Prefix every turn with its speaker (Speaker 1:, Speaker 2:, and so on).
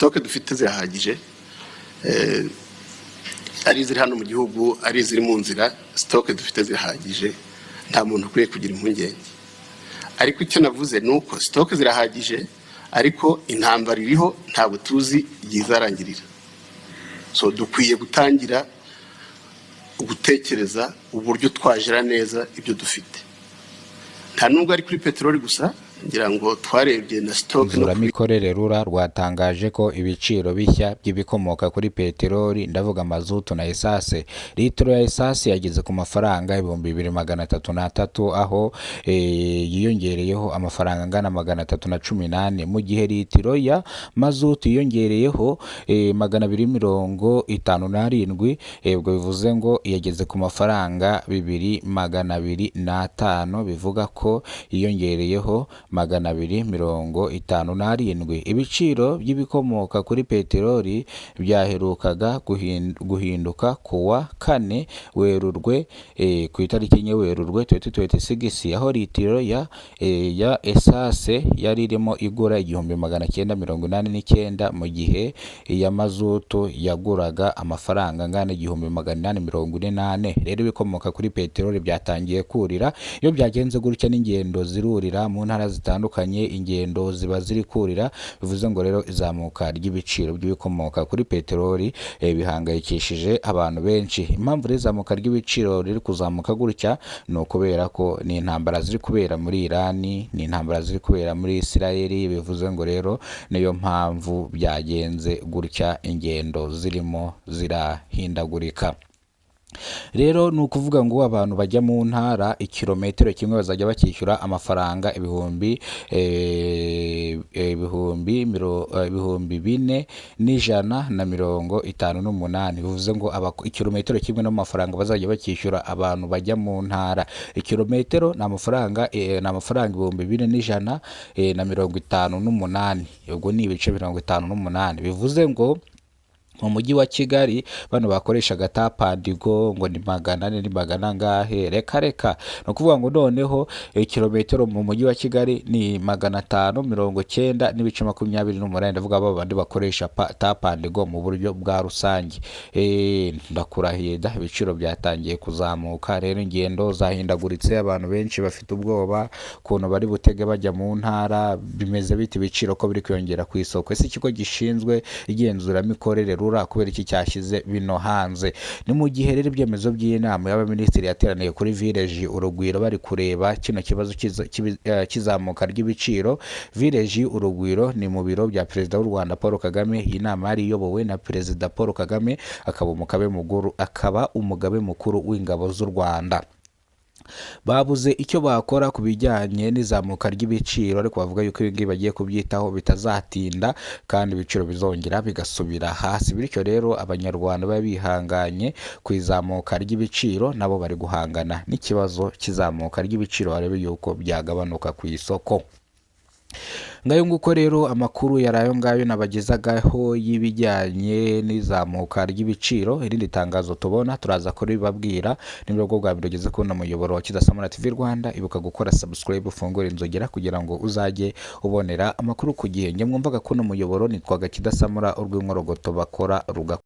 Speaker 1: Stock dufite zirahagije, ari iziri hano mu gihugu, ari iziri mu nzira. Stock dufite zirahagije, nta muntu ukwiye kugira impungenge. Ariko icyo navuze ni uko stock zirahagije, ariko intambara iriho, ntabwo tuzi igihe izarangirira. So dukwiye gutangira gutekereza uburyo twajera neza ibyo dufite. Nta nubwo ari kuri peteroli gusa, ngira ngo twarebye na stock no kuri
Speaker 2: Ngenzuramikorere RURA rwatangaje ko ibiciro bishya by'ibikomoka kuri peteroli, ndavuga mazutu na esase. Litiro ya esase yageze ku mafaranga 2303, aho yiyongereyeho amafaranga angana 314, mu gihe litiro ya mazutu yiyongereyeho 257. Ubwo bivuze ngo yageze ku mafaranga 2205, bivuga ko yiyongereyeho 257. Ibiciro by'ibikomoka kuri peteroli byaherukaga guhinduka ku wa kane Werurwe, ku itariki 4 Werurwe 2026, aho litiro ya esase yari irimo igura 1989, mu gihe iya mazutu yaguraga amafaranga angana 1844. Rero ibikomoka kuri peteroli byatangiye kurira. Iyo byagenze gutya n'ingendo zirurira mu ntara zitandukanye, ingendo ziba ziri kurira. Bivuze ngo rero izamuka ry'ibiciro by'ibikomoka kuri peteroli bihangayikishije abantu benshi. Impamvu rero izamuka ry'ibiciro riri kuzamuka gutya ni ukubera ko ni intambara ziri kubera muri Irani, ni intambara ziri kubera muri Isirayeli. Bivuze ngo rero niyo mpamvu byagenze gutya, ingendo zirimo zirahindagurika. Rero ni ukuvuga ngo abantu bajya mu ntara, ikirometero kimwe bazajya bakishyura amafaranga 4158. Bivuze ngo ikirometero kimwe n'amafaranga bazajya bakishyura abantu bajya mu ntara, ikirometero ni amafaranga 4158, ubwo ni ibice 58. Bivuze ngo mu mujyi wa Kigali bano bakoreshaga tap and go ngo ni 400, ni magana angahe, reka reka. Ni ukuvuga ngo noneho kilometero mu mujyi wa Kigali ni 590.28. Ndavuga ba bandi bakoresha tap and go mu buryo bwa rusange. Ndakurahiye da, ibiciro byatangiye kuzamuka. Rero ingendo zahindaguritse, abantu benshi bafite ubwoba ukuntu bari butege bajya mu ntara. Bimeze bite ibiciro ko biri kwiyongera ku isoko? Ese ikigo gishinzwe igenzuramikorere RURA kubera iki cyashyize bino hanze? Ni mu gihe rero ibyemezo by'inama y'abaminisitiri yateraniye kuri Village Urugwiro bari kureba kino kibazo cy'izamuka ry'ibiciro. Village Urugwiro ni mu biro bya Perezida w'u Rwanda Paul Kagame. Iyi nama yari iyobowe na Perezida Paul Kagame, akaba umugabe mukuru w'ingabo z'u Rwanda. Babuze icyo bakora ku bijyanye n'izamuka ry'ibiciro, ariko bavuga yuko ibi ngibi bagiye kubyitaho bitazatinda kandi ibiciro bizongera bigasubira hasi. Bityo rero Abanyarwanda baba bihanganye ku izamuka ry'ibiciro, nabo bari guhangana n'ikibazo cy'izamuka ry'ibiciro, barebe yuko byagabanuka ku isoko. Ngayo nguko rero, amakuru yari ayo ngayo nabagezagaho y'ibijyanye n'izamuka ry'ibiciro. Irindi tangazo tubona turaza kuribabwira. Niba bwo bwa mbere ugeze kubona umuyoboro wa Kidasamura TV Rwanda, ibuka gukora subscribe, ufungure inzogera kugira ngo uzajye ubonera amakuru ku gihe. Njye mwumvaga ko uno muyoboro nitwaga Kidasamura, urw'inkorogoto bakora ruga.